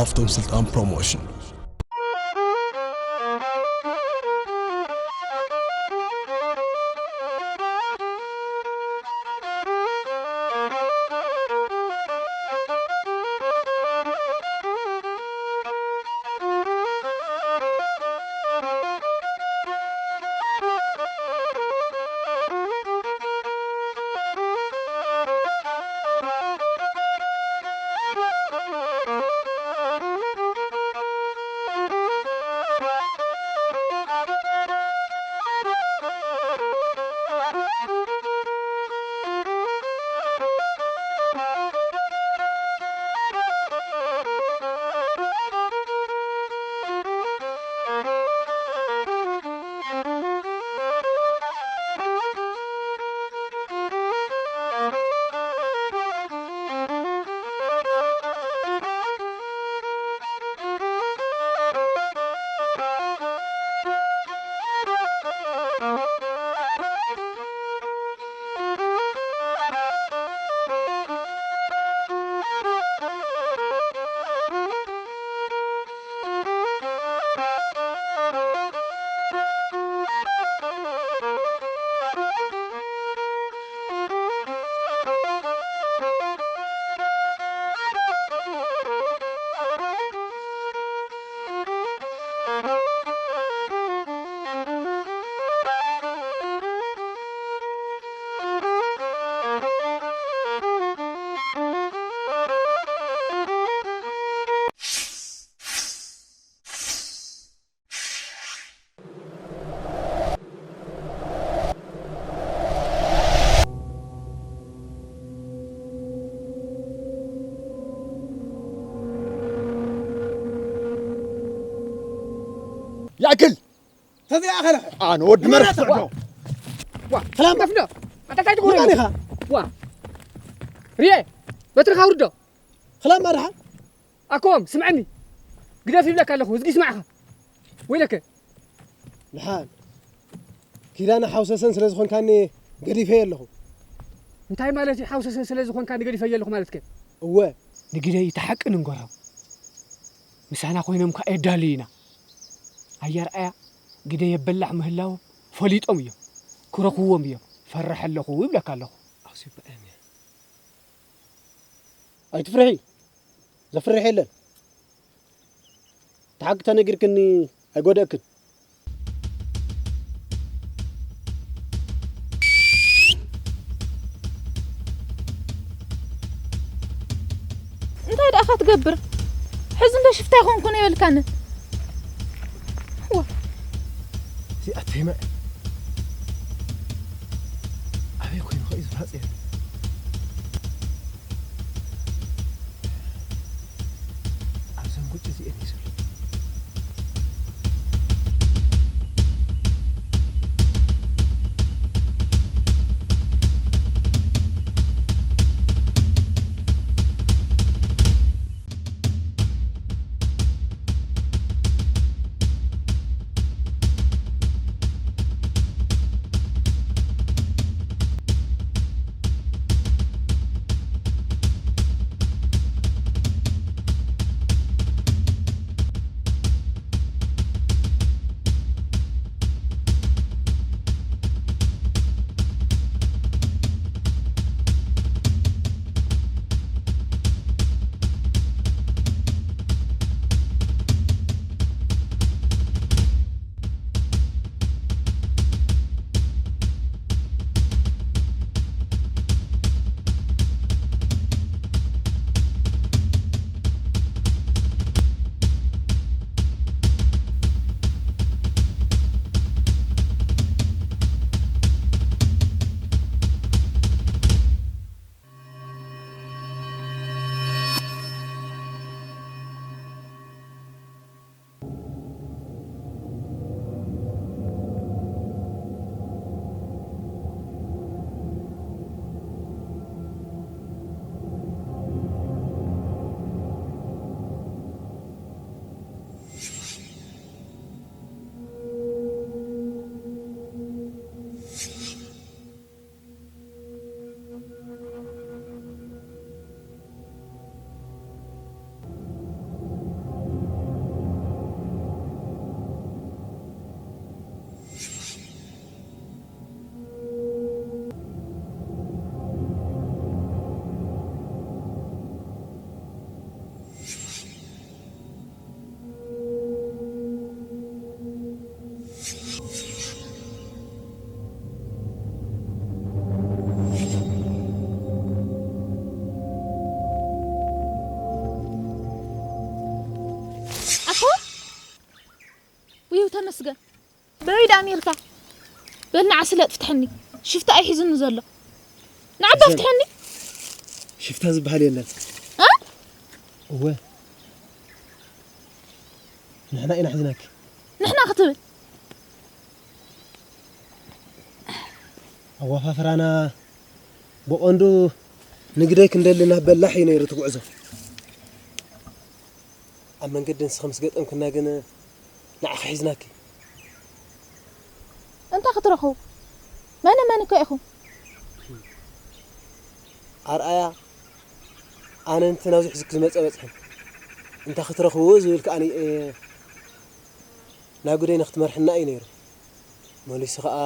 ሃፍቶም ስልጣን ፕሮሞሽን። ይኣክል! ተዚኣ ከለኸ? ኣነ ወዲ መርፍዕ ዶ? ዋ፣ ሰላም። መፍዶ። ኣታ እንታይ ትገብር? መን ኢኻ? ዋ። ሪኤ፣ በትርኻ ውርዶ። ሰላም ማድሓ? ኣኮም፣ ስምዐኒ። ግደፍ ይብለካ ኣለኹ፣ እዝጊ ይስማዕኻ። ወይለከ። ደሓን። ኪዳነ ሓውሰሰን ስለ ዝኾንካኒ ገዲፈዮ ኣለኹ። እንታይ ማለት እዩ ሓውሰሰን ስለ ዝኾንካኒ ገዲፈዮ ኣለኹ ማለትከ? እወ። ንግደይ እቲ ሓቂ ንንገሮ። ምሳና ኮይኖም ከኣ የዳልዩና። ኣያ ርኣያ ግደይ የበላዕ ምህላዎም ፈሊጦም እዮም። ክረኽብዎም እዮም። ፈርሕ ኣለኹ ይብለካ ኣለኹ። ኣውሲበ እየ። ኣይትፍርሒ። ዘፍርሕ የለን። እቲ ሓቂ ተነጊርክኒ ኣይጎድኣክን። እንታይ ደኣ ኢኻ ትገብር? ሕዚ እንዶ ሽፍታ ኣይኮንኩን ኣይበልካንን። ዋ። እዚኣ ቴመ ኣበይ ኮይኑ ኸ እዩ ዝፋጽየኒ? ኣብ ዘንጉጭ እዚኤን እዩ ዘሎ። ተመስገን። በይ ደኣ ኔርካ። በል ንዓ ስለጥ ፍትሐኒ። ሽፍታ እዩ ሒዙኒ ዘሎ። ንዓባ ሰሰን። ፍትሐኒ። ሽፍታ ዝበሃል የለን። እ? እወ። ንሕና ኢና ሒዝናኪ። ንሕና ክትብል? ኣዋፋፍራና ብቐንዱ ንግደይ ክንደሊ ናብ በላሕ እዩ ነይሩ እቲ ጉዕዞ። ኣብ መንገዲ ንስኺ ምስ ገጠምክና ግን ንዓኺ ሒዝናኪ። እንታይ ክትረኽቡ? መነ መን እኮ ኢኹም? ኣርኣያ፣ ኣነ እንተ ናብዚ ሕዝኪ ዝመጸ በጽሕን። እንታይ ክትረኽቡ ዝብል ከኣ ኒ-፣ እ፣ ናብ ግደይ ንክትመርሕና እዩ ነይሩ። መሊሱ ከኣ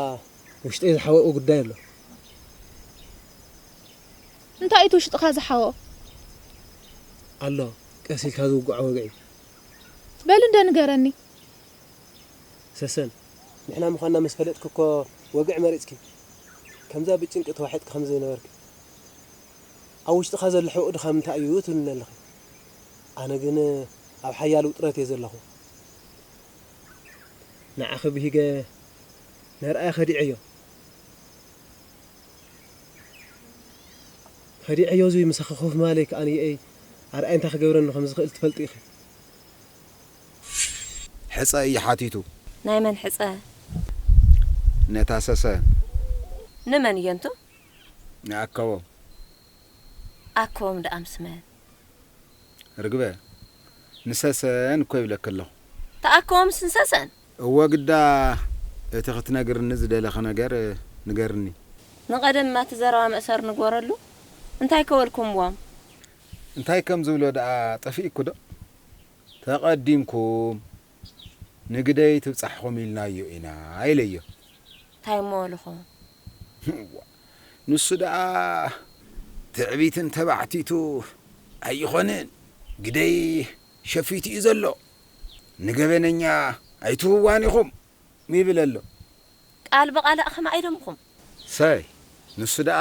ውሽጠይ ዝሓወኦ ጉዳይ ኣሎ። እንታይ እዩ እቲ ውሽጥኻ ዝሓወኦ? ኣሎ፣ ቀስ ኢልካ ዝውግዖ ወግዒ። በል እንደ ንገረኒ። ሰሰን፣ ንሕና ምዃንና ምስ ፈለጥኪ እኮ ወግዒ መሪጽኪ። ከምዛ ብጭንቂ ተዋሒጥኪ ከም ዘይነበርኪ። ኣብ ውሽጥኻ ዘሎ ሕቡእ ድኻ ምንታይ እዩ ትብልኒ ኣለኺ። ኣነ ግን ኣብ ሓያል ውጥረት እየ ዘለኹ። ንዓኺ ብሂገ ነርኣያ ከዲዐዮ። ከዲዐዮ እዚ ምሳኺ ኮፍ ማለይ ከኣ ንየኤይ ኣርኣይ እንታይ ክገብረኒ ከም ዝኽእል ትፈልጢ ኢኺ። ሕጸ እዩ ሓቲቱ። ናይ መን ሕጸ? ነታ ሰሰ። ንመን እየንቱ? ንኣከቦም። ኣከቦም ደኣ ምስ መን? ርግበ፣ ንሰሰን እኮ ይብለኪ ኣለኹ። ተኣከቦምስ ንሰሰን? እወ ግዳ፣ እቲ ክትነግርኒ ዝደለኺ ነገር ንገርኒ። ንቐደም እቲ ዘረባ መእሰር ንግበረሉ። እንታይ ከበልኩምዎም? እንታይ ከም ዝብሎ ደኣ ጠፊእኩ ዶ? ተቐዲምኩም ንግደይ ትብጻሕኹም ኢልናዮ ኢና ኢለዮ። እንታይ እሞ በልኹ? እዋ፣ ንሱ ደኣ ትዕቢትን ተባዕቲቱ ኣይኾንን፣ ግደይ ሸፊቱ እዩ ዘሎ። ንገበነኛ ኣይትህዋን ኢኹም ይብል ኣሎ። ቃል ብቓል ኣኸም ኣይደምኹም። ሰይ፣ ንሱ ደኣ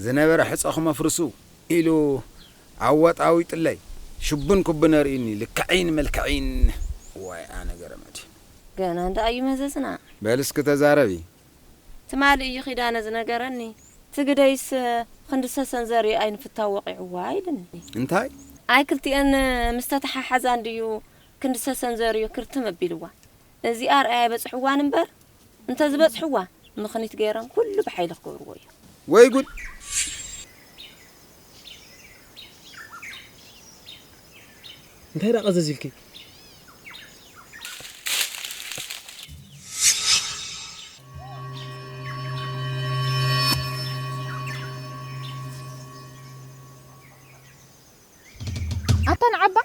ዝነበረ ሕጸኹም ኣፍርሱ ኢሉ ኣወጣዊጥለይ። ሽቡን ክቡን ኣርእዩኒ፣ ልክዐይን መልክዐይን። ዋይ ኣነ ገረመድ። ገና እንዳ እዩ መዘዝና። በል እስኪ ተዛረቢ። ትማሊ እዩ ኪዳነ ዝነገረኒ። ትግደይስ ክንዲ ሰሰን ዘርኢ ኣይንፍታው ወቒዕዋ ኢልኒ። እንታይ? ኣይ ክልቲኤን ምስ ተተሓሓዛ እንድዩ ክንዲ ሰሰን ዘርእዮ ክርትም ኣቢልዋ። እዚ ኣርኣያ ኣይበጽሕዋን እምበር፣ እንተ ዝበጽሕዋ፣ ምኽኒት ገይሮም ኩሉ ብሓይሊ ክገብርዎ እዮም። ወይ ጉድ! እንታይ ደኣ ቀዘዝ ኢልኪ? ኣታ ንዓባ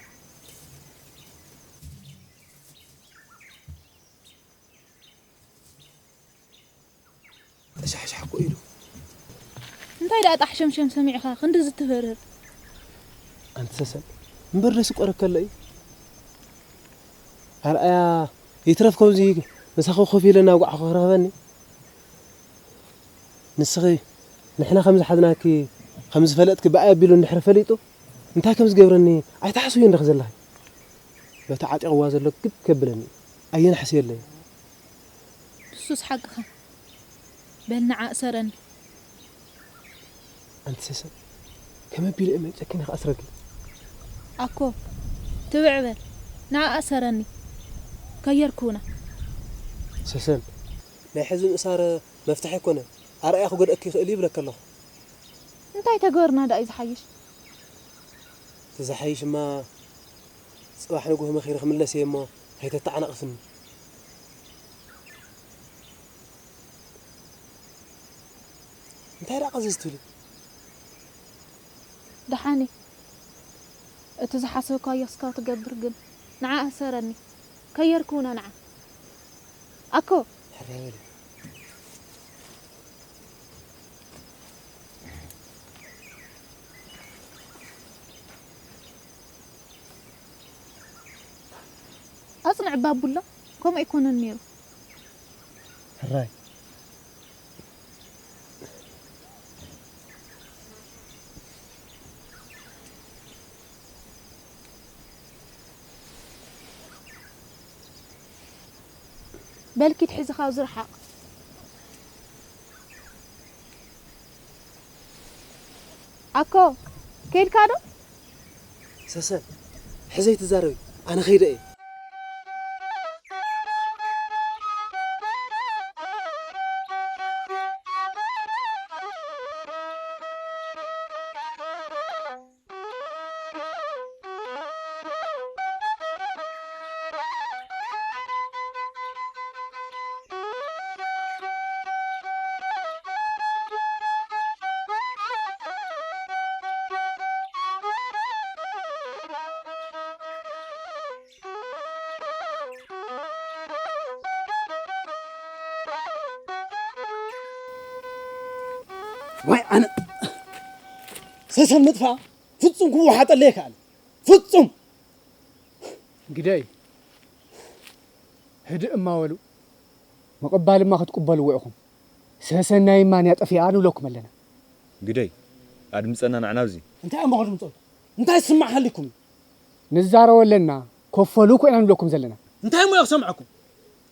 ተሻሕሻሕ እኮ ኢሉ። እንታይ ደኣ ጣሕ ሸምሸም ሰሚዕኻ ክንድዚ ትህርህር? ኣንቲ ሰሰን፣ እምበር ደስ ይቆረከለ እዩ። ኣርኣያ ይትረፍ ከምዚ ምሳኺ ኮፍ ኢለ እናጓዕኹ ክረኽበኒ። ንስኺ ንሕና ከም ዝሓዝናኪ ከም ዝፈለጥኪ ብኣይ ኣቢሉ እንድሕር ፈሊጡ እንታይ ከም ዝገብረኒ ኣይትሓስብዮ እንዲኺ ዘለኺ። በቲ ዓጢቕዋ ዘሎ ግብ ከብለኒ እዩ። ኣየናሕስየለይ። ንሱስ ሓቅኻ። በል ንዓ እሰረኒ። ኣንቲ ሰሰን፣ ከመይ ኣቢለ እየ መይጸኪ ንኽኣስረኪ? ኣኮ፣ ትብዕ በል። ንዓ እሰረኒ። ከየርኩና። ሰሰን። ናይ ሕዚ ምእሳር መፍትሒ ኣይኮነን። ኣርኣያ ክጎድኣኪ ይኽእል እዩ ይብለኪ ኣለኹ። እንታይ ተገበርና ደኣ እዩ ዝሓይሽ? እቲ ዝሓይሽማ ጽባሕ ንግሆ መኺረ ክምለስ እየ እሞ ከይተተዓናቕፍኒ። እንታይ ደኣ ቀዝዝ ትብሊ? ደሓን እየ። እቲ ዝሓሰብካዮ እስካብ ትገብር ግን ንዓ እሰረኒ። ከየርኩና ንዓ። ኣኮ። ሕራይ በሊ። ኣጽንዕ ባቡላ፣ ከምኡ ኣይኮነን ነይሩ። ሕራይ። በልኪ ትሕዚ ካብዚ ርሓቕ። ኣኮ፣ ከይድካ ዶ? ሰሰን፣ ሕዘይ ትዛረቢ፣ ኣነ ኸይደ እየ። ዋይ ኣነ ሰሰን ምጥፋእ ፍጹም ክወሓጠለይ ኣይከኣልን። ፍጹም! ግደይ፣ ህድእ እማ በሉ። ምቕባል እማ ክትቅበልዎ ኢኹም። ሰሰናይ እማ ንያ ጠፊኣ ንብለኩም ኣለና። ግደይ፣ ኣድምጸና ንዓና ኣብዚ። እንታይ እሞ ከድምጾ? እንታይ ዝስማዕ ሃሊኩም? ንዛረቦ ኣለና፣ ከፈሉ እኮ ኢና ንብለኩም ዘለና። እንታይ እሞ ክሰምዐኩም?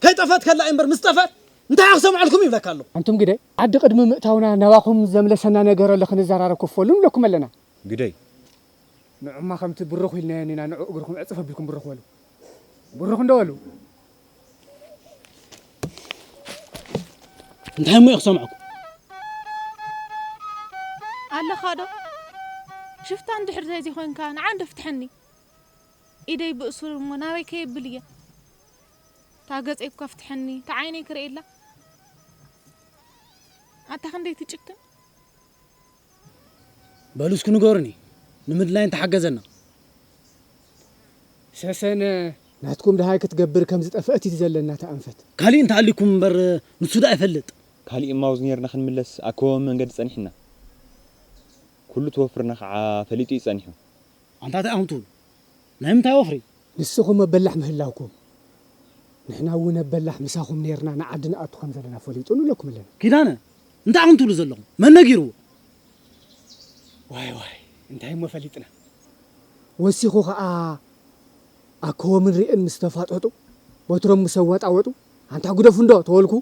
ከይጠፈት ከላ እምበር ምስ ጠፈት እንታይ ክሰምዐልኩም ይብለካ ኣለኹ። ኣንቱም ግደይ፣ ዓዲ ቅድሚ ምእታውና ናባኹም ዘምለሰና ነገር ኣሎ ክንዘራረብ ከፈሉ ንብለኩም ኣለና። ግደይ። ንዑማ ከምቲ ብሩኽ ኢልናዮ እኒና ንዑ እግርኹም ዕጽፍ ኣቢልኩም ብሩኽ በሉ። ብሩኽ እንዶ በሉ። እንታይ እሞ ክሰምዐኩም? ኣለኻ ዶ? ሽፍታ እንድሕር ዘይዚ ኮይንካ ንዓ እንዶ ፍትሐኒ። ኢደይ ብእሱር እሞ ናበይ ከየብል እየ? እታ ገጸይ እኳ ፍትሐኒ፣ እታ ዓይነይ ክርእየላ። ኣታ ክንደይ ትጭክን? በሉ እስኪ ንገሩኒ፣ ንምድላይ እንተሓገዘና። ሰሰነ፣ ናትኩም ደሃይ ክትገብር ከም ዝጠፍአት እዩ ዘለና እታ ኣንፈት። ካሊእ እንተሃሊኩም እምበር፣ ንሱ ደኣ ይፈልጥ። ካሊእ እማውዝ ነይርና ክንምለስ ኣኮ መንገዲ ጸኒሕና። ኩሉ ተወፍርና ከዓ ፈሊጡ እዩ ጸኒሑ። ኣንታ እንታይ ኣኹም ትብሉ? ናይ ምንታይ ወፍሪ? ንስኹም ኣብ በላሕ ምህላውኩም፣ ንሕና እውን ኣብ በላሕ ምሳኹም ነይርና ንዓዲ ንኣቱ ከም ዘለና ፈሊጡ ንብለኩም ኣለና። ኪዳነ፣ እንታይ ኣኹም ትብሉ ዘለኹም? መን ነጊርዎ? ዋይ ዋይ፣ እንታይ እሞ ፈሊጥና? ወሲኹ ኸኣ ኣከቦምን ሪእን ምስ ተፋጠጡ፣ በትሮም ምስ ኣዋጣወጡ፣ ኣንታ ግደፉ እንዶ ተበልኩ።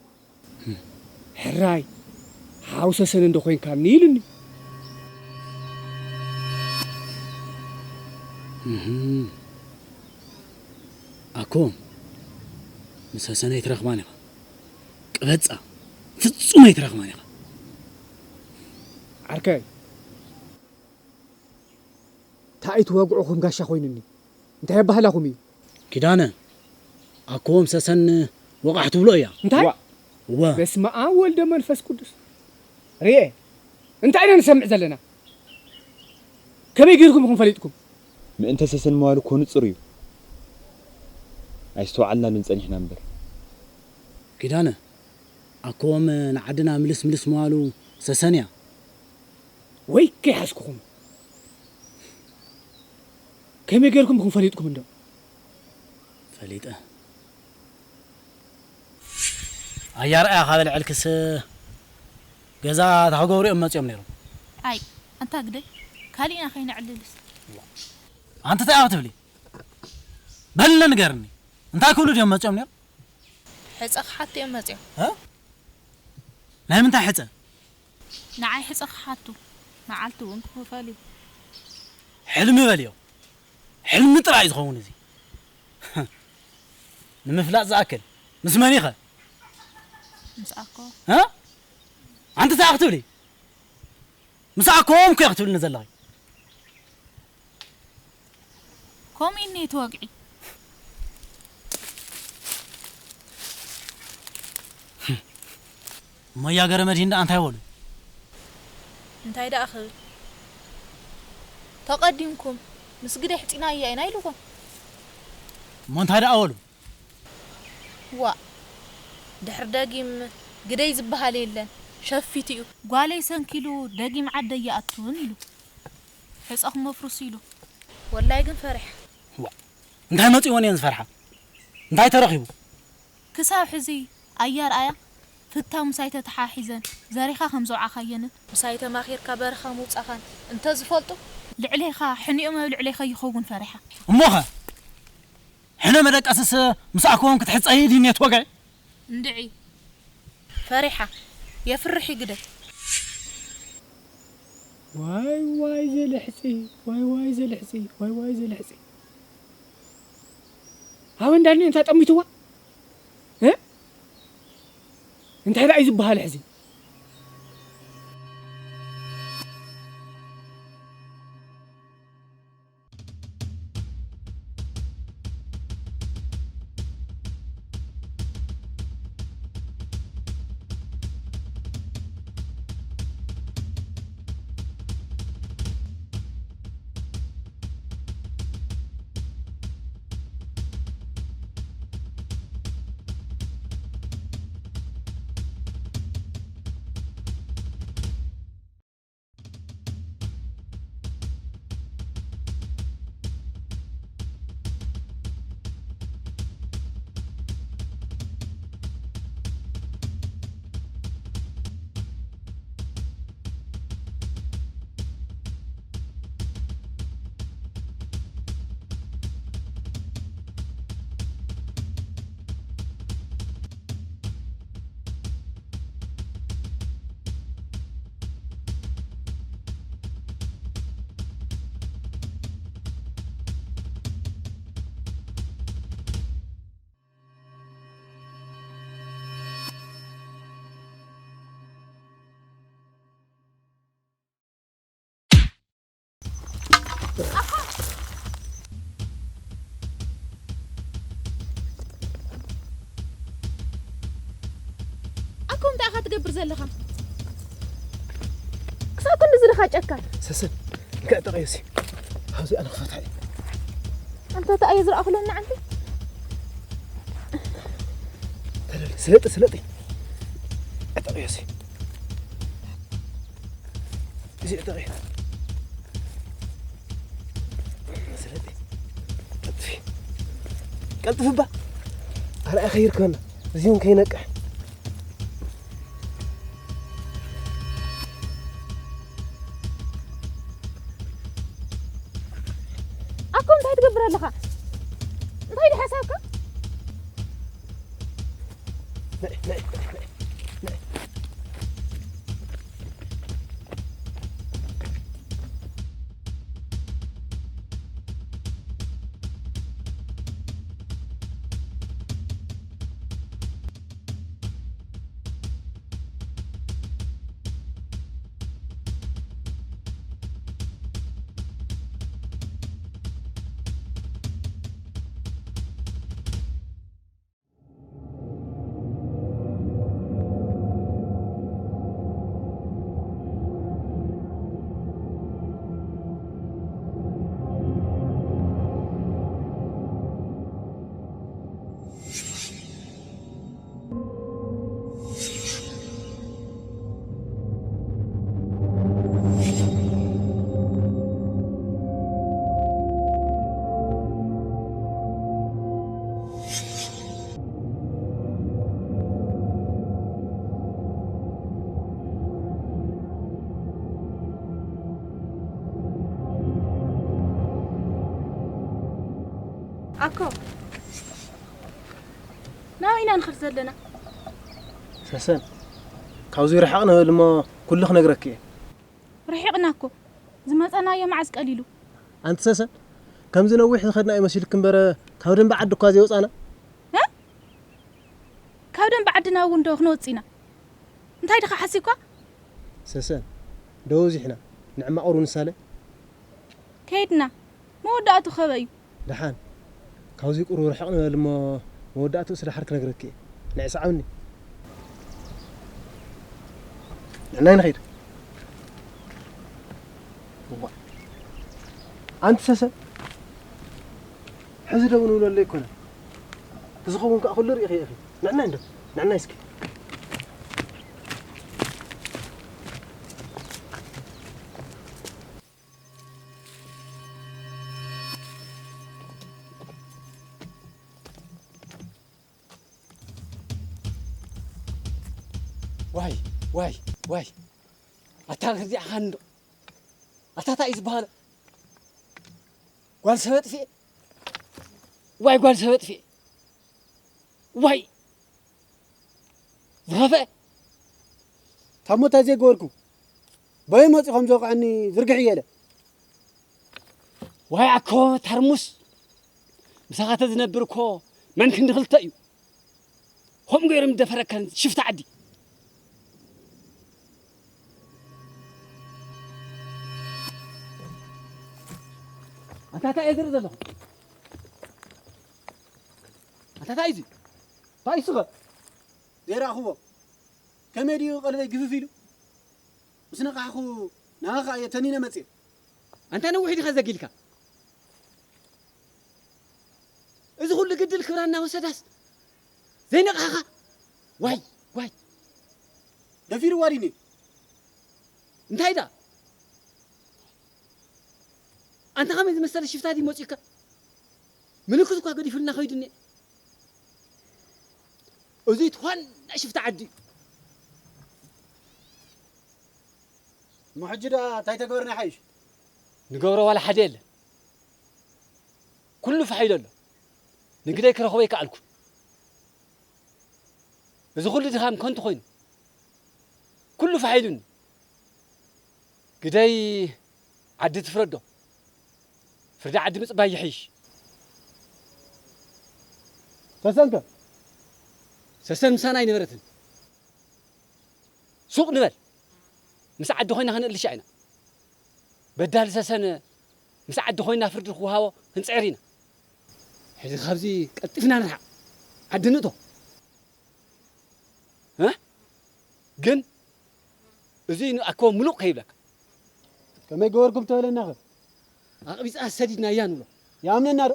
ሕራይ፣ ሓው ሰሰን እንዶ ኮይንካኒ ኢሉኒ። እህም። ኣኮም፣ ምስ ሰሰን ኣይትረኽባን ኢኻ። ቅበጻ፣ ፍጹም ኣይትረኽባን ኢኻ። ዓርከይ፣ እንታይ ትወግዑ ከም ጋሻ ኮይኑኒ? እንታይ ኣባህላኹም እዩ? ኪዳነ፣ ኣኮም ሰሰን ወቓሕ ትብሎ እያ። እንታይ? ዋ። እወ። በስመ ኣብ ወልደ መንፈስ ቅዱስ። ርኤ፣ እንታይ ኢና ንሰምዕ ዘለና? ከመይ ገይርኩም ኢኹም ፈሊጥኩም? ምእንተ ሰሰን ምባሉ እኮ ንጹር እዩ። ኣይስተውዓልናሉን ጸኒሕና እምበር። ኪዳነ፣ ኣኮም ንዓድና ምልስ ምልስ ምባሉ ሰሰን እያ። ወይ ከይሓዝኩኹም። ከመይ ገይርኩም ኢኹም ፈሊጥኩም እንዶ? ፈሊጠ። ኣያ ርኣያ ካብ ልዕልክስ ገዛ ተኸገብሩ እዮም መጺኦም ነይሮም። ኣይ፣ ኣንታ ግደይ፣ ካሊእና ከይነዕልልስ። ኣንቲ እንታይ ክትብሊ? በለ ንገርኒ። እንታይ ክብሉ ድዮም መጺኦም ነይሮም? ሕጸ ክሓቱ እዮም መጺኦም። እ? ናይ ምንታይ ሕጸ? ንዓይ ሕጸ ክሓቱ፣ መዓልቲ እውን ክኽፈል እዩ። ሕልሚ በልዮ። ሕልሚ ጥራይ እዩ ዝኸውን እዚ። ንምፍላጥ ዝኣክል፣ ምስ መን ኢኸ? ምስ ኣኮ። እ? ኣንቲ እንታይ ክትብሊ? ምስ ኣኮም እኮ ክትብልኒ ዘለኺ። ከምኡ ኢኒ እቲ ወግዒ። እሞ እያ ገረመድሂን ደኣ እንታይ በሉ? እንታይ ደኣ ክብል? ተቐዲምኩም ምስ ግደ ሕጺናያ ኢና ኢልዎም። እሞ እንታይ ደኣ በሉ? ዋእ፣ ድሕሪ ደጊም ግደይ ዝበሃል የለን፣ ሸፊቱ እዩ። ጓለይ ሰንኪሉ ደጊም ዓደይ ይኣቱን ኢሉ። ሕጸኹም ኣፍርሱ ኢሉ። ወላይ ግን ፈሪሐ። ዋእ፣ እንታይ መጺወን እየን ዝፈርሓ? እንታይ ተረኺቡ? ክሳብ ሕዚ ኣያ ርኣያ ፍታው ምሳይ ተተሓሒዘን ዘሪኻ ከም ዘውዓኻየንን። ምሳይ ተማኺርካ በረኻ ምውጻኻን እንተ ዝፈልጡ። ልዕሌኻ ሕኒኦም ኣብ ልዕሌኻ ይኸውን ፈሪሓ። እሞኸ? ሕነ መደቀስስ ምስ ኣኮም ክትሕጸይ ድንየት ወገ? እንድዒ ፈሪሓ የፍርሕ ይግደል። ዋይ ዋይ ዘልሕፂ፣ ዋይ ዋይ ዘልሕፂ፣ ዋይ ዋይ ዘልሕፂ። ኣብ እንዳኒ እንታ ጠሚትዋ እ እንታይ ደኣ እዩ ዝበሃል ሕዚ? ኣኮ እንታይ ኢኻ ትገብር ዘለኻ? ክሳብ ክንድዚ ድኻ ጨካን? ሰሰን፣ እንካ እጠቐዮሲ። ኣብዚ ኣነ ክፈትሓ እየ። ኣንታ እታ ኣየ ዝረኣኹ ለና ዓንተ? ተለሊ፣ ስለጢ፣ ስለጢ። እጠቐዮሲ። እዚ እጠቐዮ። ስለጢ። ቀልጥፊ። ቀልጥፊ እባ። ኣርኣያ ከይርከበና። እዚ እውን ከይነቅሕ። ኣኮ እንታይ ትገብር ኣለኻ? እንታይ ድዩ ሓሳብካ? ነይ፣ ነይ፣ ነይ፣ ነይ። ኣኮ፣ ናበይ ኢና ንኸድ ዘለና? ሰሰን፣ ካብዚ ርሕቕ ንበል እሞ ኩሉ ክነግረኪ እየ። ርሒቕና እኮ። ዝመጸናዮ መዓስ ቀሊሉ? ኣንቲ ሰሰን፣ ከምዚ ነዊሕ ዝኸድና እዩ መሲልኪ እምበር፣ ካብ ደንበ ዓዲ እኳ ዘይወጻና። እ? ካብ ደንበ ዓድና እውን ዶ ክንወጽእ ኢና? እንታይ ድኻ ሓሲብካ? ሰሰን፣ ደው ዚሕና፣ ንዕማቕ ሩ ንሳለ። ከይድና፣ መወዳእቱ ኸበይ እዩ? ደሓን፣ ካብዚ ቁሩብ ርሕቕ ንበል እሞ፣ መወዳእትኡ ስለ ሓር ክነግረኪ እየ። ንዒ ሰዓብኒ። ንዕናይ ንኸይድ። እዋ። ኣንቲ ሰሰን፣ ሕዚ ደው ንብለሉ ኣይኮነን። እቲ ዝኸውን ከኣ ኩሉ ርኢኺ ኢኺ። ንዕናይ እንዶ፣ ንዕናይ እስኪ። ዋይ፣ ዋይ፣ ዋይ። ኣታ ከዚኣ ኻንዶ። ኣታ እንታይ እዩ ዝበሃል? ጓል ሰብ ኣጥፊኤ። ዋይ፣ ጓል ሰብ ኣጥፊኤ። ዋይ። ዝኸፍአ ታሞ እንታይ ዘይገበርኩ? በይ መፂ ከም ዝወቕዐኒ ዝርግሕ እየ ኢለ። ዋይ ኣኮ ታርሙስ፣ ምሳኻ ተዝነብር እኮ መን ክንዲ ክልተ እዩ። ከምኡ ገይሮም ዝደፈረካ ሽፍታ ዓዲ። ኣንታ እንታይ እየ ዝርኢ ዘለኹ? ኣንታ እንታይ እዩ እዚ? እንታይ እዩ ስኸ? ዘይረኣኽዎ? ከመይ ድዩ ቀልበይ ግፍፍ ኢሉ? ምስ ነቓሕኹ ናኻ እየ ተኒነ መፅየ። ኣንታ ነዊሕ ዲኻ ዘጊልካ? እዚ ኩሉ ግድል ክብራ እናወሰዳስ ዘይነቕሓኻ? ዋይ ዋይ። ደፊርዋ ድኒ? እንታይ ዳ? ኣንታ ከመይ ዝመሰለ ሽፍታ ድዩ መፂኡካ? ምልክት እኳ ገዲፉልና ከይዱ እኒአ። እዚ እቲ ዋና ሽፍታ ዓዲ እዩ። እሞ ሕጂ ደኣ እንታይ ተገብርና ይሓይሽ? ንገብሮ ዋላ ሓደ የለን። ኩሉ ፋሕ ኢሉ ኣሎ። ንግደይ ክረኽቦ ኣይከኣልኩን። እዚ ኩሉ ድኻም ከንቱ ኮይኑ። ኩሉ ፋሕ ኢሉኒ። ግደይ ዓዲ ትፍረዶ። ፍርዲ ዓዲ ምጽባይ ይሕይሽ። ሰሰንከ? ሰሰን ምሳና ኣይነበረትን። ሱቕ ንበል። ምስ ዓዲ ኮይና ክንእልሻ ኢና። በዳሊ ሰሰን ምስ ዓዲ ኮይና ፍርዲ ክወሃቦ ክንጽዕር ኢና። ሕዚ ካብዚ ቀልጢፍና ንርሓቕ። ዓዲ ንእቶ። እ? ግን እዚ ንኣኮ ምሉቕ ከይብለካ። ከመይ ገበርኩም ተበለናኸ? ኣቕቢጻ ሰዲድናያ ንብሎ። ይኣምነና ዶ?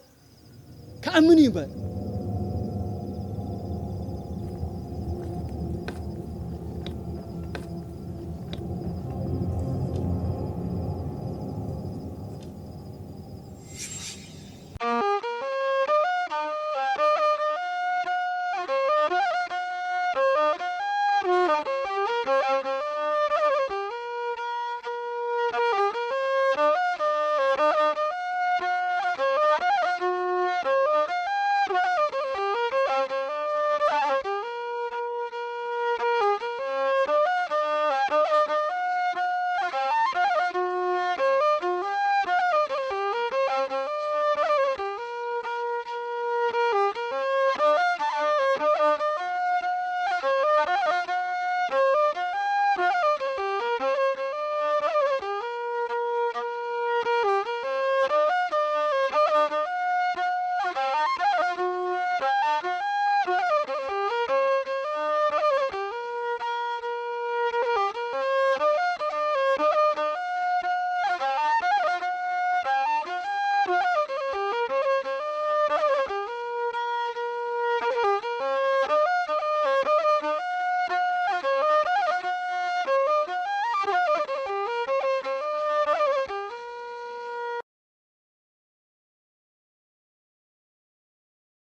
ክኣምን እዩ እምበር።